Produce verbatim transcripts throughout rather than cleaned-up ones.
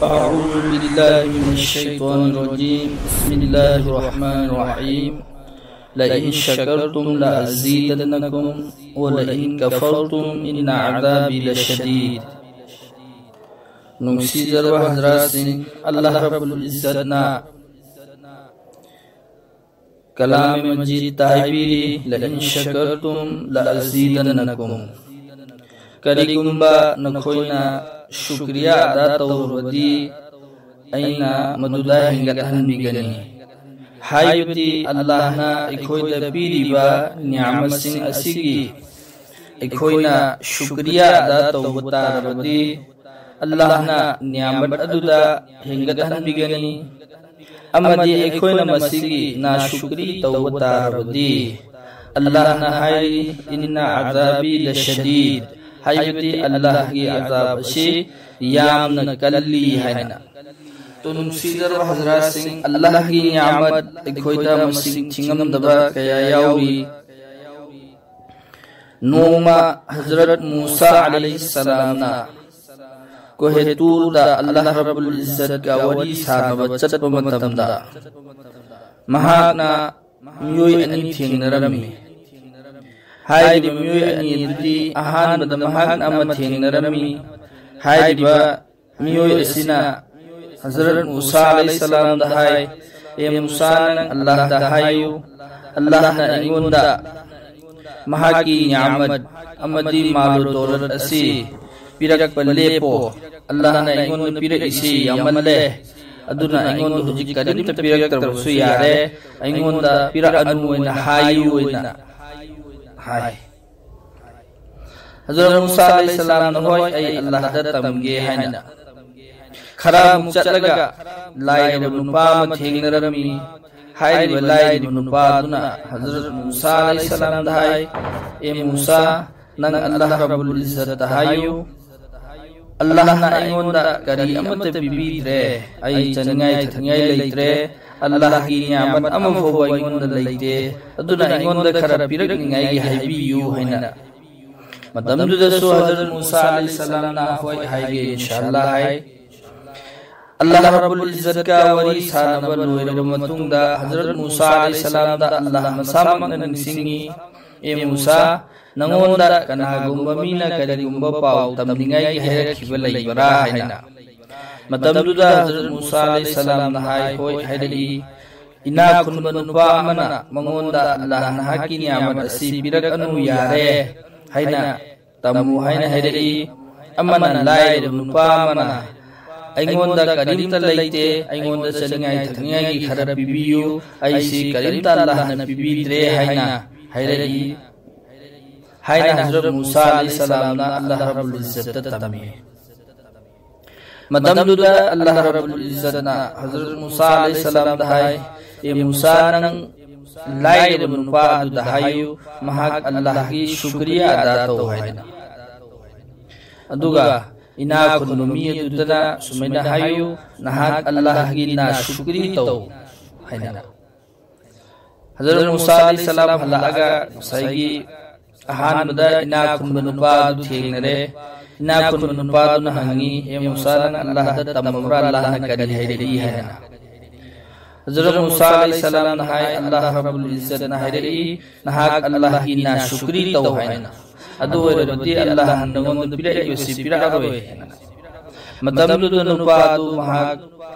أعوذ بالله من الشيطان الرجيم. بسم الله الرحمن الرحيم. لئن شكرتم لأزيدنكم ولئن كفرتم إن عذابي لشديد. ꯅꯨꯡꯁꯤꯖꯔꯕ ꯍꯖꯔꯠꯁꯤꯡ, ꯑꯜꯂꯥꯍ ꯔꯕꯨꯜ ꯏꯖ꯭ꯖꯠꯅ ꯀꯂꯥꯃꯦ ꯃꯖꯤꯗꯇ ꯍꯥꯏꯕꯤꯔꯤ, "لئن شكرتم لأزيدنكم"꯫ ꯀꯔꯤꯒꯨꯝꯕ ꯅꯈꯣꯏꯅ ꯁꯨꯀ꯭ꯔꯤꯌꯥ ꯑꯗꯥ ꯇꯧꯔꯕꯗꯤ ꯑꯩꯅ ꯃꯗꯨꯗ ꯍꯦꯟꯒꯠꯍꯟꯕꯤꯒꯅꯤ꯫ ꯍꯥꯏꯕꯗꯤ ꯑꯜꯂꯥꯍꯅ ꯑꯩꯈꯣꯏꯗ ꯄꯤꯔꯤꯕ ꯅꯤꯌꯥꯃꯠꯁꯤꯡ ꯑꯁꯤꯒꯤ ꯑꯩꯈꯣꯏꯅ ꯁꯨꯀ꯭ꯔꯤꯌꯥ ꯑꯗꯥ ꯇꯧꯕ ꯇꯥꯔꯕꯗꯤ ꯑꯜꯂꯥꯍꯅ ꯅꯤꯌꯥꯃꯠ ꯑꯗꯨꯗ ꯍꯦꯟꯒꯠꯍꯟꯕꯤꯒꯅꯤ꯫ ꯑꯃꯗꯤ ꯑꯩꯈꯣꯏꯅ ꯃꯁꯤꯒꯤ ꯅꯥꯁꯨꯀ꯭ꯔꯤ ꯇꯧꯕ ꯇꯥꯔꯕꯗꯤ ꯑꯜꯂꯥꯍꯅ ꯍꯥꯏꯔꯤ, "إن عذابي لشديد"꯫ ꯍꯥꯏꯕꯗꯤ ꯑꯜꯂꯥꯍꯒꯤ ꯑꯖꯥꯕ ꯑꯁꯤ ꯌꯥꯝꯅ ꯀꯜꯂꯤ ꯍꯥꯏꯅ꯫ ꯇꯨ ꯅꯨꯡꯁꯤꯖꯔꯕ ꯍꯖꯔꯠꯁꯤꯡ, ꯑꯜꯂꯥꯍꯒꯤ ꯅꯤꯌꯥꯃꯠ ꯑꯩꯈꯣꯏꯗ ꯃꯁꯤꯡ ꯊꯤꯉꯝꯗꯕ ꯀꯌꯥ ꯌꯥꯎꯔꯤ꯫ ꯅꯣꯡꯃ ꯍꯖꯔꯠ ꯃꯨꯁꯥ ꯑꯂꯩꯍꯤꯁꯁꯂꯥꯝꯅ ꯀꯣꯍꯦ ꯇꯨꯔꯗ ꯑꯜꯂꯥꯍ ꯔꯕꯨꯜ ꯏꯖ꯭ꯖꯠꯀ ꯋꯥꯔꯤ ꯁꯥꯟꯅꯕ ꯆꯠꯄ ꯃꯇꯝꯗ ꯃꯍꯥꯛꯅ ꯃꯤꯑꯣꯏ ꯑꯅꯤ ꯊꯦꯡꯅꯔꯝꯃꯤ꯫ ꯍꯥꯏꯔꯤꯕ ꯃꯤꯑꯣꯏ ꯑꯅꯤ ꯑꯗꯨꯗꯤ ꯑꯍꯥꯟꯕꯗ ꯃꯍꯥꯛꯅ ꯑꯃ ꯊꯦꯡꯅꯔꯝꯃꯤ꯫ ꯍꯥꯏꯔꯤꯕ ꯃꯤꯑꯣꯏ ꯑꯁꯤꯅ ꯍꯖꯔꯠ ꯃꯨꯁꯥ ꯑꯂꯩꯍꯤꯁꯁꯂꯥꯝꯗ ꯍꯥꯏ, "ꯑꯦ ꯃꯨꯁꯥ, ꯅꯪ ꯑꯜꯂꯥꯍꯗ ꯍꯥꯏꯌꯨ, ꯑꯜꯂꯥꯍꯅ ꯑꯩꯉꯣꯟꯗ ꯃꯍꯥꯛꯀꯤ ꯅꯤꯌꯥꯃꯠ ꯑꯃꯗꯤ ꯃꯥꯜ ꯗꯧꯂꯠ ꯑꯁꯤ ꯄꯤꯔꯛꯄ ꯂꯦꯞꯄꯣ꯫ ꯑꯜꯂꯥꯍꯅ ꯑꯩꯉꯣꯟꯗ ꯄꯤꯔꯛꯏꯁꯤ ꯌꯥꯝꯃꯜꯂꯦ꯫ ꯑꯗꯨꯅ ꯑꯩꯉꯣꯟꯗ ꯍꯧꯖꯤꯛ ꯀꯔꯤꯝꯇ ꯄꯤꯔꯛꯇ꯭ꯔꯕꯁꯨ ꯌꯥꯔꯦ꯫ ꯑꯩꯉꯣꯟꯗ ꯄꯤꯔꯛꯑꯅꯨ ꯑꯣꯏꯅ ꯍꯥꯏꯌꯨ" ꯑꯣꯏꯅ ꯍꯥꯏ꯫ ꯍꯖꯔꯠ ꯃꯨꯁꯥ ꯑꯂꯩꯍꯤꯁꯁꯂꯥꯝꯅ, "ꯍꯣꯏ, ꯑꯩ ꯑꯜꯂꯥꯍꯗ ꯇꯝꯒꯦ" ꯍꯥꯏꯅ꯫ ꯈꯔ ꯑꯃꯨꯛ ꯆꯠꯂꯒ ꯂꯥꯏꯔꯕ ꯅꯨꯄꯥ ꯑꯃ ꯊꯦꯡꯅꯔꯝꯃꯤ꯫ ꯍꯥꯏꯔꯤꯕ ꯂꯥꯏꯔꯕ ꯅꯨꯄꯥ ꯑꯗꯨꯅ ꯍꯖꯔꯠ ꯃꯨꯁꯥ ꯑꯂꯩꯍꯤꯁꯁꯂꯥꯝꯗ ꯍꯥꯏ, "ꯑꯦ ꯃꯨꯁꯥ, ꯅꯪ ꯑꯜꯂꯥꯍ ꯔꯕꯨꯜ ꯏꯖ꯭ꯖꯠꯇ ꯍꯥꯏꯌꯨ, ꯑꯜꯂꯥꯍꯅ ꯑꯩꯉꯣꯟꯗ ꯀꯔꯤ ꯑꯃꯠꯇ ꯄꯤꯕꯤꯗ꯭ꯔꯦ, ꯑꯩ ꯆꯥꯅꯤꯡꯉꯥꯏ ꯊꯛꯅꯤꯡꯉꯥꯏ ꯂꯩꯇ꯭ꯔꯦ, ꯑꯜꯂꯥꯍꯒꯤ ꯅꯤꯌꯥꯃꯠ ꯑꯃ ꯐꯥꯎꯕ ꯑꯩꯉꯣꯟꯗ ꯂꯩꯇꯦ, ꯑꯗꯨꯅ ꯑꯩꯉꯣꯟꯗ ꯈꯔ ꯄꯤꯔꯛꯅꯤꯡꯉꯥꯏꯒꯤ ꯍꯥꯏꯕꯤꯌꯨ" ꯍꯥꯏꯅ꯫ ꯃꯇꯝꯗꯨꯗꯁꯨ ꯍꯖꯔꯠ ꯃꯨꯁꯥ ꯑꯂꯩꯍꯤꯁꯁꯂꯥꯝꯅ, "ꯍꯣꯏ, ꯍꯥꯏꯒꯦ, ꯏꯟꯁꯥ ꯑꯜꯂꯥꯍ" ꯍꯥꯏ꯫ ꯑꯜꯂꯥꯍ ꯔꯕꯨꯜ ꯏꯖꯠꯀ ꯋꯥꯔꯤ ꯁꯥꯟꯅꯕ ꯂꯣꯏꯔꯕ ꯃꯇꯨꯡꯗ ꯍꯖꯔꯠ ꯃꯨꯁꯥ ꯑꯂꯩꯍꯤ ꯁꯂꯥꯝꯗ ꯑꯜꯂꯥꯍ ꯃꯁꯥꯃꯛꯅ ꯅꯤꯡꯁꯤꯡꯉꯤ, "ꯑꯦ ꯃꯨꯁꯥ, ꯅꯉꯣꯟꯗ ꯀꯅꯥꯒꯨꯝꯕ ꯃꯤꯅ ꯀꯔꯤꯒꯨꯝꯕ ꯄꯥꯎ ꯇꯝꯅꯤꯡꯉꯥꯏꯒꯤ ꯍꯥꯏꯔꯛꯈꯤꯕ ꯂꯩꯕ꯭ꯔꯥ?" ꯍꯥꯏꯅ꯫ ꯃꯇꯝꯗꯨꯗ ꯍꯖꯔꯠ ꯃꯨꯁꯥ ꯑꯂꯩꯍꯤ ꯁꯂꯥꯝꯅ ꯍꯥꯏ, "ꯍꯣꯏ, ꯍꯥꯏꯔꯛꯏ꯫ ꯏꯅꯥꯛ ꯈꯨꯟꯕ ꯅꯨꯄꯥ ꯑꯃꯅ ꯃꯉꯣꯟꯗ ꯑꯜꯂꯥꯍ ꯅꯍꯥꯛꯀꯤ ꯅꯤꯌꯥꯃꯠ ꯑꯁꯤ ꯄꯤꯔꯛꯑꯅꯨ ꯌꯥꯔꯦ ꯍꯥꯏꯅ ꯇꯝꯃꯨ ꯍꯥꯏꯅ ꯍꯥꯏꯔꯛꯏ꯫ ꯑꯃꯅ ꯂꯥꯏꯔꯕ ꯅꯨꯄꯥ ꯑꯃꯅ ꯑꯩꯉꯣꯟꯗ ꯀꯔꯤꯝꯇ ꯂꯩꯇꯦ, ꯑꯩꯉꯣꯟꯗ ꯆꯥꯅꯤꯡꯉꯥꯏ ꯊꯛꯅꯤꯡꯉꯥꯏꯒꯤ ꯈꯔ ꯄꯤꯕꯤꯌꯨ, ꯑꯩꯁꯤ ꯀꯔꯤꯝꯇ ꯑꯜꯂꯥꯍꯅ ꯄꯤꯕꯤꯗ꯭ꯔꯦ ꯍꯥꯏꯅ ꯍꯥꯏꯔꯛꯏ" ꯍꯥꯏꯅ ꯍꯖꯔꯠ ꯃꯨꯁꯥ ꯑꯂꯩꯍꯤ ꯁꯂꯥꯝꯅ ꯑꯜꯂꯥꯍ ꯔꯕꯨꯜ ꯏꯖꯠꯇ ꯇꯝꯃꯤ꯫ ꯃꯇꯝꯗꯨꯗ ꯑꯜꯂꯥꯍ ꯔꯕꯨꯜ ꯏꯖꯠꯅ ꯍꯖꯔꯠ ꯃꯨꯁꯥ ꯑꯂꯩꯍꯤ ꯁꯂꯥꯝꯗ ꯍꯥꯏ, "ꯑꯦ ꯃꯨꯁꯥ, ꯅꯪ ꯂꯥꯏꯔꯕ ꯅꯨꯄꯥ ꯑꯗꯨꯗ ꯍꯥꯏꯌꯨ, ꯃꯍꯥꯛ ꯑꯜꯂꯥꯍꯒꯤ ꯁꯨꯀ꯭ꯔꯤꯌꯥ ꯑꯗꯥ ꯇꯧ ꯍꯥꯏꯅ꯫ ꯑꯗꯨꯒ ꯏꯅꯥꯛ ꯈꯨꯟꯕ ꯃꯤ ꯑꯗꯨꯗꯅ ꯁꯨꯃꯥꯏꯅ ꯍꯥꯏꯌꯨ, ꯅꯍꯥꯛ ꯑꯜꯂꯥꯍꯒꯤ ꯅꯥꯁꯨꯀ꯭ꯔꯤ ꯇꯧ ꯍꯥꯏꯅ"꯫ ꯍꯖꯔꯠ ꯃꯨꯁꯥ ꯑꯂꯩꯍꯤ ꯁꯂꯥꯝ ꯍꯜꯂꯛꯑꯒ ꯉꯁꯥꯏꯒꯤ ꯑꯍꯥꯟꯕꯗ ꯏꯅꯥꯛ ꯈꯨꯟꯕ ꯅꯨꯄꯥ ꯑꯗꯨ ꯊꯦꯡꯅꯔꯦ꯫ ꯏꯅꯥꯛ ꯈꯨꯟꯕ ꯅꯨꯄꯥꯗꯨꯅ ꯍꯪꯉꯤ, "ꯑꯦ ꯃꯨꯁꯥ, ꯅꯪ ꯑꯜꯂꯥꯍꯗ ꯇꯝꯃꯕ꯭ꯔꯥ? ꯑꯜꯂꯥꯍꯅ ꯀꯔꯤ ꯍꯥꯏꯔꯛꯏ?" ꯍꯥꯏꯅ꯫ ꯍꯖꯔꯠ ꯃꯨꯁꯥ ꯑꯂꯩꯍꯤ ꯁꯂꯥꯝꯅ ꯍꯥꯏ, "ꯑꯜꯂꯥꯍ ꯔꯕꯨꯜ ꯏꯖꯠꯅ ꯍꯥꯏꯔꯛꯏ, ꯅꯍꯥꯛ ꯑꯜꯂꯥꯍꯒꯤ ꯅꯥꯁꯨꯀ꯭ꯔꯤ ꯇꯧ ꯍꯥꯏꯅ꯫ ꯑꯗꯨ ꯑꯣꯏꯔꯕꯗꯤ ꯑꯜꯂꯥꯍꯅ ꯅꯉꯣꯟꯗ ꯄꯤꯔꯛꯏꯕꯁꯤ ꯄꯤꯔꯛꯑꯔꯣꯏ" ꯍꯥꯏꯅ꯫ ꯃꯇꯝꯗꯨꯗ ꯅꯨꯄꯥ ꯑꯗꯨ ꯃꯍꯥꯛ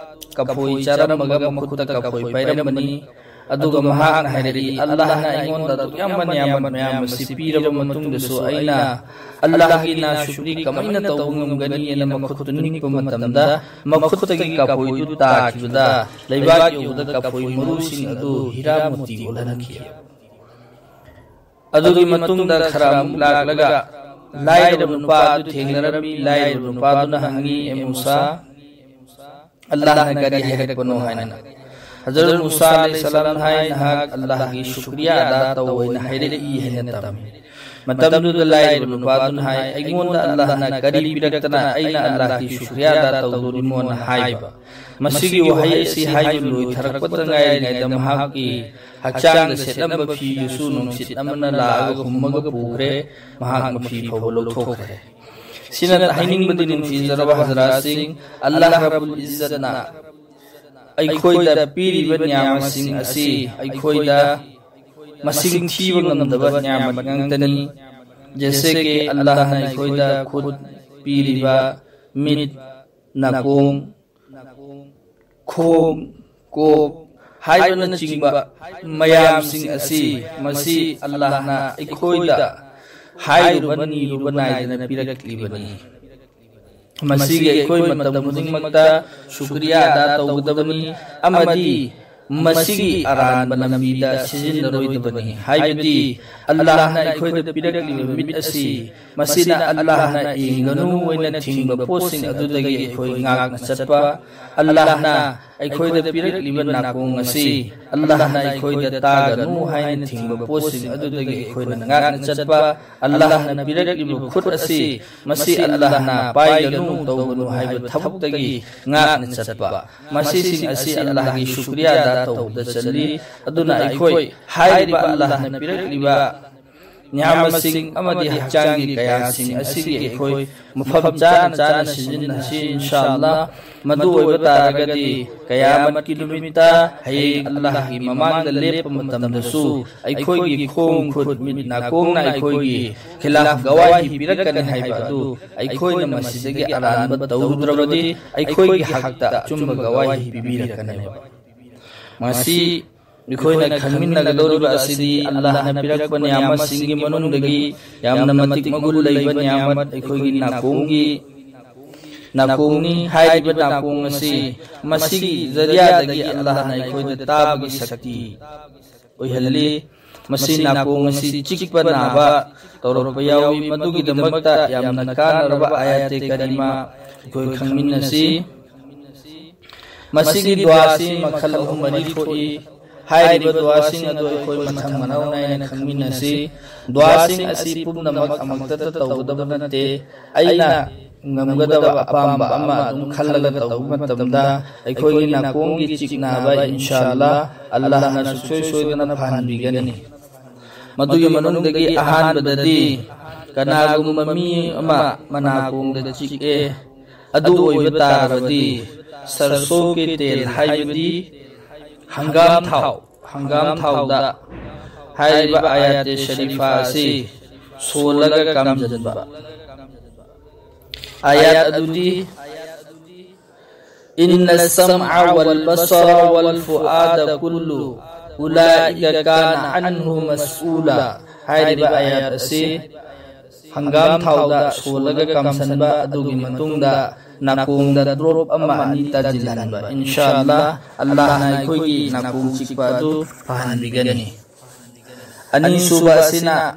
ꯀꯐꯣꯏ ꯆꯥꯔꯝꯃꯒ ꯃꯈꯨꯠꯇ ꯀꯐꯣꯏ ꯄꯥꯏꯔꯝꯕꯅꯤ꯫ ꯑꯗꯨꯒ ꯃꯍꯥꯛꯅ ꯍꯥꯏꯔꯛꯏ, "ꯑꯜꯂꯥꯍꯅ ꯑꯩꯉꯣꯟꯗ ꯑꯗꯨꯛ ꯌꯥꯝꯕ ꯅꯤꯌꯥꯃꯠ ꯃꯌꯥꯝ ꯑꯁꯤ ꯄꯤꯔꯕ ꯃꯇꯨꯡꯗꯁꯨ ꯑꯩꯅ ꯑꯜꯂꯥꯍꯒꯤ ꯅꯥꯁꯨꯀ꯭ꯔꯤ ꯀꯃꯥꯏꯅ ꯇꯧꯕ ꯉꯝꯒꯅꯤ?" ꯍꯥꯏꯅ ꯃꯈꯨꯠꯇꯨ ꯅꯤꯛꯄ ꯃꯇꯝꯗ ꯃꯈꯨꯠꯇꯒꯤ ꯀꯐꯣꯏꯗꯨ ꯇꯥꯈꯤꯕꯗ ꯂꯩꯕꯥꯛ ꯌꯧꯕꯗ ꯀꯐꯣꯏ ꯃꯔꯨꯁꯤꯡ ꯑꯗꯨ ꯍꯤꯔꯥ ꯃꯣꯇꯤ ꯑꯣꯜꯍꯟꯈꯤ꯫ ꯑꯗꯨꯒꯤ ꯃꯇꯨꯡꯗ ꯈꯔ ꯑꯃꯨꯛ ꯂꯥꯛꯂꯒ ꯂꯥꯏꯔꯕ ꯅꯨꯄꯥ ꯑꯗꯨ ꯊꯦꯡꯅꯔꯝꯃꯤ꯫ ꯂꯥꯏꯔꯕ ꯅꯨꯄꯥꯗꯨꯅ ꯍꯪꯉꯤ, "ꯑꯦ ꯃꯨꯁꯥ, ꯑꯜꯂꯥꯍꯅ ꯀꯔꯤ ꯍꯥꯏꯔꯛꯄꯅꯣ?" ꯍꯥꯏꯅ꯫ ꯍꯖꯔꯠ ꯃꯨꯁꯥ ꯑꯂꯩꯍꯤ ꯁꯂꯥꯝ ꯍꯥꯏ, "ꯅꯍꯥꯛ ꯑꯜꯂꯥꯍꯒꯤ ꯁꯨꯀ꯭ꯔꯤꯌꯥ ꯑꯗꯥ ꯇꯧ ꯍꯥꯏꯅ ꯍꯥꯏꯔꯛꯏ" ꯍꯥꯏꯅ ꯇꯝꯃꯤ꯫ ꯃꯇꯝꯗꯨꯗ ꯂꯥꯏꯔꯕ ꯅꯨꯄꯥꯗꯨꯅ ꯍꯥꯏ, "ꯑꯩꯉꯣꯟꯗ ꯑꯜꯂꯥꯍꯅ ꯀꯔꯤ ꯄꯤꯔꯛꯇꯅ ꯑꯩꯅ ꯑꯜꯂꯥꯍꯒꯤ ꯁꯨꯀ꯭ꯔꯤꯌꯥ ꯑꯗꯥ ꯇꯧꯗꯣꯔꯤꯃꯣꯅ?" ꯍꯥꯏꯕ꯫ ꯃꯁꯤꯒꯤ ꯋꯥꯍꯩ ꯑꯁꯤ ꯍꯥꯏꯕ ꯂꯣꯏꯊꯔꯛꯄꯗ ꯉꯥꯏꯔꯤꯉꯩꯗ ꯃꯍꯥꯛꯀꯤ ꯍꯛꯆꯥꯡꯗ ꯁꯦꯠꯂꯝꯕ ꯐꯤꯗꯨꯁꯨ ꯅꯨꯡꯁꯤꯠ ꯑꯃꯅ ꯂꯥꯛꯑꯒ ꯍꯨꯝꯃꯒ ꯄꯨꯈ꯭ꯔꯦ꯫ ꯃꯍꯥꯛ ꯃꯐꯤ ꯐꯥꯎꯕ ꯂꯧꯊꯣꯛꯈ꯭ꯔꯦ꯫ ꯁꯤꯅ ꯍꯥꯏꯅꯤꯡꯕꯗꯤ, ꯅꯨꯡꯁꯤꯖꯔꯕ ꯍꯖꯔꯥꯠꯁꯤꯡ, ꯑꯜꯂꯥꯍ ꯔꯕꯨꯜ ꯏꯖꯠꯅ ꯑꯩꯈꯣꯏꯗ ꯄꯤꯔꯤꯕ ꯅꯤꯌꯥꯃꯁꯤꯡ ꯑꯁꯤ ꯑꯩꯈꯣꯏꯗ ꯃꯁꯤꯡ ꯊꯤꯕ ꯉꯝꯗꯕ ꯅꯤꯌꯥꯃꯠ ꯉꯥꯛꯇꯅꯤ꯫ ꯖꯦꯁꯦ ꯀꯦ ꯑꯜꯂꯥꯍꯅ ꯑꯩꯈꯣꯏꯗ ꯈꯨꯠ ꯄꯤꯔꯤꯕ, ꯃꯤꯠ, ꯅꯥꯀꯣꯡ, ꯈꯣꯡ, ꯀꯣꯛ ꯍꯥꯏꯕꯅꯆꯤꯡꯕ ꯃꯌꯥꯝꯁꯤꯡ ꯑꯁꯤ, ꯃꯁꯤ ꯑꯜꯂꯥꯍꯅ ꯑꯩꯈꯣꯏꯗ ꯍꯥꯏꯔꯨꯕ ꯅꯤꯔꯨꯕ ꯅꯥꯏꯗꯅ ꯄꯤꯔꯛꯂꯤꯕꯅꯤ꯫ ꯃꯁꯤꯒꯤ ꯑꯩꯈꯣꯏ ꯃꯇꯝ ꯈꯨꯗꯤꯡꯃꯛꯇ ꯁꯨꯀ꯭ꯔꯤꯌꯥ ꯑꯗꯥ ꯇꯧꯒꯗꯕꯅꯤ ꯑꯃꯗꯤ ꯃꯁꯤꯒꯤ ꯑꯔꯥꯟꯕ ꯂꯝꯕꯤꯗ ꯁꯤꯖꯤꯟꯅꯔꯣꯏꯗꯕꯅꯤ꯫ ꯍꯥꯏꯕꯗꯤ ꯑꯜꯂꯥꯍꯅ ꯑꯩꯈꯣꯏꯗ ꯄꯤꯔꯛꯂꯤꯕ ꯃꯤꯠ ꯑꯁꯤ, ꯃꯁꯤꯅ ꯑꯜꯂꯥꯍꯅ ꯌꯦꯡꯒꯅꯨ ꯍꯥꯏꯅ ꯊꯤꯡꯕ ꯄꯣꯠꯁꯤꯡ ꯑꯗꯨꯗꯒꯤ ꯑꯩꯈꯣꯏ ꯉꯥꯛꯅ ꯆꯠꯄ, ꯑꯜꯂꯥꯍꯅ ꯑꯩꯈꯣꯏꯗ ꯄꯤꯔꯛꯂꯤꯕ ꯅꯥꯀꯣꯡ ꯑꯁꯤ, ꯑꯜꯂꯥꯍꯅ ꯑꯩꯈꯣꯏꯗ ꯇꯥꯒꯅꯨ ꯍꯥꯏꯅ ꯊꯤꯡꯕ ꯄꯣꯠꯁꯤꯡ ꯑꯗꯨꯗꯒꯤ ꯑꯩꯈꯣꯏꯅ ꯉꯥꯛꯅ ꯆꯠꯄ, ꯑꯜꯂꯥꯍꯅ ꯄꯤꯔꯛꯂꯤꯕ ꯈꯨꯠ ꯑꯁꯤ, ꯃꯁꯤ ꯑꯜꯂꯥꯍꯅ ꯄꯥꯏꯒꯅꯨ ꯇꯧꯒꯅꯨ ꯍꯥꯏꯕ ꯊꯕꯛꯇꯒꯤ ꯉꯥꯛꯅ ꯆꯠꯄ, ꯃꯁꯤꯁꯤꯡ ꯑꯁꯤ ꯑꯜꯂꯥꯍꯒꯤ ꯁꯨꯀ꯭ꯔꯤꯌꯥ ꯑꯗꯥ ꯇꯧꯕꯗ ꯆꯜꯂꯤ꯫ ꯑꯗꯨꯅ ꯑꯩꯈꯣꯏ ꯍꯥꯏꯔꯤꯕ ꯑꯜꯂꯥꯍꯅ ꯄꯤꯔꯛꯂꯤꯕ ꯅꯤꯌꯥꯃꯁꯤꯡ ꯑꯃꯗꯤ ꯍꯛꯆꯥꯡꯒꯤ ꯀꯌꯥꯁꯤꯡ ꯑꯁꯤꯒꯤ ꯑꯩꯈꯣꯏ ꯃꯐꯝ ꯆꯥꯅ ꯆꯥꯅ ꯁꯤꯖꯤꯟꯅꯁꯤ, ꯏꯟꯁꯥ ꯑꯜꯂꯥꯍ꯫ ꯃꯗꯨ ꯑꯣꯏꯕ ꯇꯥꯔꯒꯗꯤ ꯀꯌꯥꯃꯠꯀꯤ ꯅꯨꯃꯤꯠꯇ ꯍꯌꯦꯡ ꯑꯜꯂꯥꯍꯒꯤ ꯃꯃꯥꯡꯗ ꯂꯦꯞꯄ ꯃꯇꯝꯗꯁꯨ ꯑꯩꯈꯣꯏꯒꯤ ꯈꯣꯡ ꯈꯨꯠ ꯃꯤꯠ ꯅꯥꯀꯣꯡꯅ ꯑꯩꯈꯣꯏꯒꯤ ꯈꯤꯂꯥꯐ ꯒꯋꯥꯍꯤ ꯄꯤꯔꯛꯀꯅꯤ ꯍꯥꯏꯕ ꯑꯗꯨ, ꯑꯩꯈꯣꯏꯅ ꯃꯁꯤꯗꯒꯤ ꯑꯔꯥꯟꯕ ꯇꯧꯔꯨꯗ꯭ꯔꯕꯗꯤ ꯑꯩꯈꯣꯏꯒꯤ ꯍꯛꯇ ꯑꯆꯨꯝꯕ ꯒꯋꯥꯍꯤ ꯄꯤꯕꯤꯔꯛꯀꯅꯦꯕ꯫ ꯃꯁꯤ ꯑꯩꯈꯣꯏꯅ ꯈꯪꯃꯤꯟꯅꯒꯗꯧꯔꯤꯕ ꯑꯁꯤꯗꯤ ꯑꯜꯂꯥꯍꯅ ꯄꯤꯔꯛꯄ ꯅꯤꯌꯥꯃꯠꯁꯤꯡꯒꯤ ꯃꯅꯨꯡꯗꯒꯤ ꯌꯥꯝꯅ ꯃꯇꯤꯛ ꯃꯒꯨꯟ ꯂꯩꯕ ꯅꯤꯌꯥꯃꯠ ꯑꯩꯈꯣꯏꯒꯤ ꯅꯥꯀꯣꯡꯒꯤ ꯅꯥꯀꯣꯡꯅꯤ꯫ ꯍꯥꯏꯔꯤꯕ ꯅꯥꯀꯣꯡ ꯑꯁꯤ ꯃꯁꯤꯒꯤ ꯖꯔꯤꯌꯥꯗꯒꯤ ꯑꯜꯂꯥꯍꯅ ꯑꯩꯈꯣꯏꯗ ꯇꯥꯕꯒꯤ ꯁꯛꯇꯤ ꯑꯣꯏꯍꯜꯂꯤ꯫ ꯃꯁꯤ ꯅꯥꯀꯣꯡ ꯑꯁꯤ ꯆꯤꯛꯄ ꯅꯥꯕ ꯇꯧꯔꯛꯄ ꯌꯥꯎꯏ꯫ ꯃꯗꯨꯒꯤꯗꯃꯛꯇ ꯌꯥꯝꯅ ꯀꯥꯟꯅꯔꯕ ꯑꯥꯌꯥꯇꯦ ꯀꯔꯤꯃꯥ ꯑꯩꯈꯣꯏ ꯈꯪꯃꯤꯟꯅꯁꯤ꯫ ꯃꯁꯤꯒꯤ ꯗꯨꯋꯥꯁꯤ ꯃꯈꯜ ꯑꯍꯨꯝ ꯃꯔꯤ ꯊꯣꯛꯏ꯫ ꯍꯥꯏꯔꯤꯕ ꯗꯨꯋꯥꯁꯤꯡ ꯑꯗꯨ ꯑꯩꯈꯣꯏ ꯃꯊꯪ ꯃꯅꯥꯎ ꯅꯥꯏꯅ ꯈꯪꯃꯤꯟꯅꯁꯤ꯫ ꯗꯨꯋꯥꯁꯤꯡ ꯑꯁꯤ ꯄꯨꯝꯅꯃꯛ ꯑꯃꯛꯇꯗ ꯇꯧꯒꯗꯕ ꯅꯠꯇꯦ꯫ ꯑꯩꯅ ꯉꯝꯒꯗꯕ ꯑꯄꯥꯝꯕ ꯑꯃ ꯑꯗꯨꯝ ꯈꯜꯂꯒ ꯇꯧꯕ ꯃꯇꯝꯗ ꯑꯩꯈꯣꯏꯒꯤ ꯅꯥꯀꯣꯡꯒꯤ ꯆꯤꯛ ꯅꯥꯕ, ꯏꯟꯁꯥ ꯑꯜꯂꯥꯍ, ꯑꯜꯂꯥꯍꯅ ꯁꯨꯡꯁꯣꯏ ꯁꯣꯏꯗꯅ ꯐꯍꯟꯕꯤꯒꯅꯤ꯫ ꯃꯗꯨꯒꯤ ꯃꯅꯨꯡꯗꯒꯤ ꯑꯍꯥꯟꯕꯗꯗꯤ ꯀꯅꯥꯒꯨꯝꯕ ꯃꯤ ꯑꯃ ꯃꯅꯥꯀꯣꯡꯗ ꯆꯤꯛꯑꯦ, ꯑꯗꯨ ꯑꯣꯏꯕ ꯇꯥꯔꯕꯗꯤ, ꯁꯔꯁꯣ ꯀꯤ ꯇꯦꯜ ꯍꯥꯏꯕꯗꯤ ꯍꯪꯒꯥꯝ ꯊꯥꯎ, ꯍꯪꯒꯥꯝ ꯊꯥꯎꯗ ꯍꯥꯏꯔꯤꯕ ꯑꯥꯌꯥꯇꯦ ꯁꯔꯤꯐꯥ ꯑꯁꯤ ꯁꯣꯜꯂꯒ ꯀꯥꯝꯖꯟꯕ꯫ ꯑꯥꯌꯥꯠ ꯑꯗꯨꯗꯤ, "ꯏꯟꯅ ꯁꯝꯑ ꯋꯜ ꯕꯁꯔ ꯋꯜ ꯐꯨꯑꯥꯗ ꯀꯨꯜꯂꯨ ꯎꯂꯥꯏꯀ ꯀꯥꯅ ꯑꯟꯍꯨ ꯃꯁꯎꯂꯥ" ꯍꯥꯏꯔꯤꯕ ꯑꯥꯌꯥꯠ ꯑꯁꯤ ꯍꯪꯒꯥꯝ ꯊꯥꯎꯗ ꯁꯣꯜꯂꯒ ꯀꯥꯝꯁꯟꯕ, ꯑꯗꯨꯒꯤ ꯃꯇꯨꯡꯗ ꯅꯥꯀꯣꯡꯗ ꯗ꯭ꯔꯣꯞ ꯑꯃ ꯑꯅꯤ ꯇꯥꯁꯤꯜꯍꯟꯕ꯫ ꯏꯟꯁꯥ ꯑꯜꯂꯥ, ꯑꯜꯂꯥꯍꯅ ꯑꯩꯈꯣꯏꯒꯤ ꯅꯥꯀꯣꯡ ꯆꯤꯛꯄ ꯑꯗꯨ ꯐꯍꯟꯕꯤꯒꯅꯤ꯫ ꯑꯅꯤꯁꯨꯕ ꯑꯁꯤꯅ,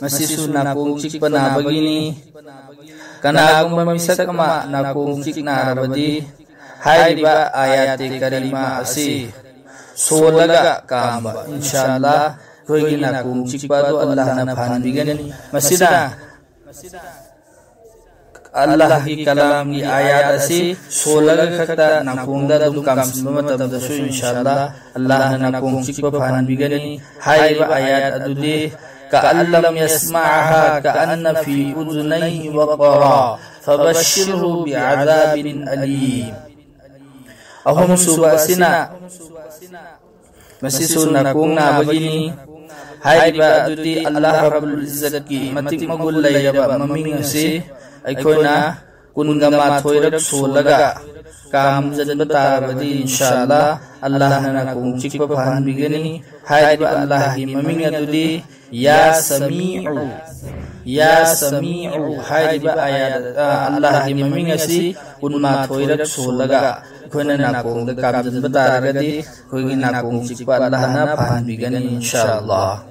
ꯃꯁꯤꯁꯨ ꯅꯥꯀꯣꯡ ꯆꯤꯛꯄ ꯅꯥꯕꯒꯤꯅꯤ꯫ ꯀꯅꯥꯒꯨꯝꯕ ꯃꯤꯁꯛ ꯑꯃ ꯅꯥꯀꯣꯡ ꯆꯤꯛ ꯅꯥꯔꯕꯗꯤ, ꯍꯥꯏꯔꯤꯕ ꯑꯥꯌꯥꯇꯦ ꯀꯔꯤꯃꯥ ꯑꯁꯤ ꯁꯣꯜꯂꯒ ꯀꯥꯝꯕ꯫ ꯏꯟꯁꯥ ꯑꯜꯂꯥ, ꯑꯩꯈꯣꯏꯒꯤ ꯅꯥꯀꯣꯡ ꯆꯤꯛꯄ ꯑꯗꯨ ꯑꯜꯂꯥꯍꯅ ꯐꯍꯟꯕꯤꯒꯅꯤ꯫ ꯃꯁꯤꯅ ꯑꯜꯂꯥꯍꯒꯤ ꯀꯂꯥꯝꯒꯤ ꯑꯥꯌꯥꯠ ꯑꯁꯤ ꯁꯣꯜꯂꯒ ꯈꯛꯇ ꯅꯥꯀꯣꯡꯗ ꯑꯗꯨꯝ ꯀꯥꯝꯁꯤꯟꯕ ꯃꯇꯝꯗꯁꯨ, ꯏꯟꯁꯥ ꯑꯜꯂꯥ, ꯑꯜꯂꯥꯍꯅ ꯅꯥꯀꯣꯡ ꯆꯤꯛꯄ ꯐꯍꯟꯕꯤꯒꯅꯤ꯫ ꯍꯥꯏꯔꯤꯕ ꯑꯥꯌꯥꯠ ꯑꯗꯨꯗꯤ, "ꯀꯑꯜꯂꯝ ꯌꯁꯃꯑꯍꯥ ꯀꯑꯟꯅ ꯐꯤ ꯎꯗꯨꯅꯩꯍꯤ ꯋꯛꯔꯥ ꯐꯕꯁꯤꯔꯍꯨ ꯕꯤꯑꯗꯥꯕꯤꯟ ꯑꯂꯤꯝ"꯫ ꯑꯍꯨꯝꯁꯨꯕ ꯑꯁꯤꯅ, ꯃꯁꯤꯁꯨ ꯅꯥꯀꯣꯡ ꯅꯥꯕꯒꯤꯅꯤ꯫ ꯍꯥꯏꯔꯤꯕ ꯑꯗꯨꯗꯤ ꯑꯜꯂꯥꯍ ꯔꯕꯨꯜ ꯏꯖꯠꯀꯤ ꯃꯇꯤꯛ ꯃꯒꯨꯟ ꯂꯩꯔꯕ ꯃꯃꯤꯡ ꯑꯁꯤ ꯑꯩꯈꯣꯏꯅ ꯀꯨꯟꯒ ꯃꯥꯊꯣꯏꯔꯛ ꯁꯣꯜꯂꯒ ꯀꯥꯝꯖꯟꯕ ꯇꯥꯔꯕꯗꯤ, ꯏꯟꯁꯥ ꯑꯜꯂꯥ, ꯑꯜꯂꯥꯍꯅ ꯅꯥꯀꯣꯡ ꯆꯤꯛꯄ ꯐꯍꯟꯕꯤꯒꯅꯤ꯫ ꯍꯥꯏꯔꯤꯕ ꯑꯜꯂꯥꯍꯒꯤ ꯃꯃꯤꯡ ꯑꯗꯨꯗꯤ ꯌꯥ ꯁꯃꯤꯎ, ꯌꯥ ꯁꯃꯤꯎ ꯍꯥꯏꯔꯤꯕ ꯑꯥꯌꯥꯠ, ꯑ, ꯑꯜꯂꯥꯍꯒꯤ ꯃꯃꯤꯡ ꯑꯁꯤ ꯀꯨꯟꯃꯥꯊꯣꯏꯔꯛ ꯁꯣꯜꯂꯒ ꯑꯩꯈꯣꯏꯅ ꯅꯥꯀꯣꯡꯗ ꯀꯥꯝꯖꯟꯕ ꯇꯥꯔꯒꯗꯤ, ꯑꯩꯈꯣꯏꯒꯤ ꯅꯥꯀꯣꯡ ꯆꯤꯛꯄ ꯑꯜꯂꯥꯍꯅ ꯐꯍꯟꯕꯤꯒꯅꯤ, ꯏꯟꯁꯥ ꯑꯜꯂꯥ꯫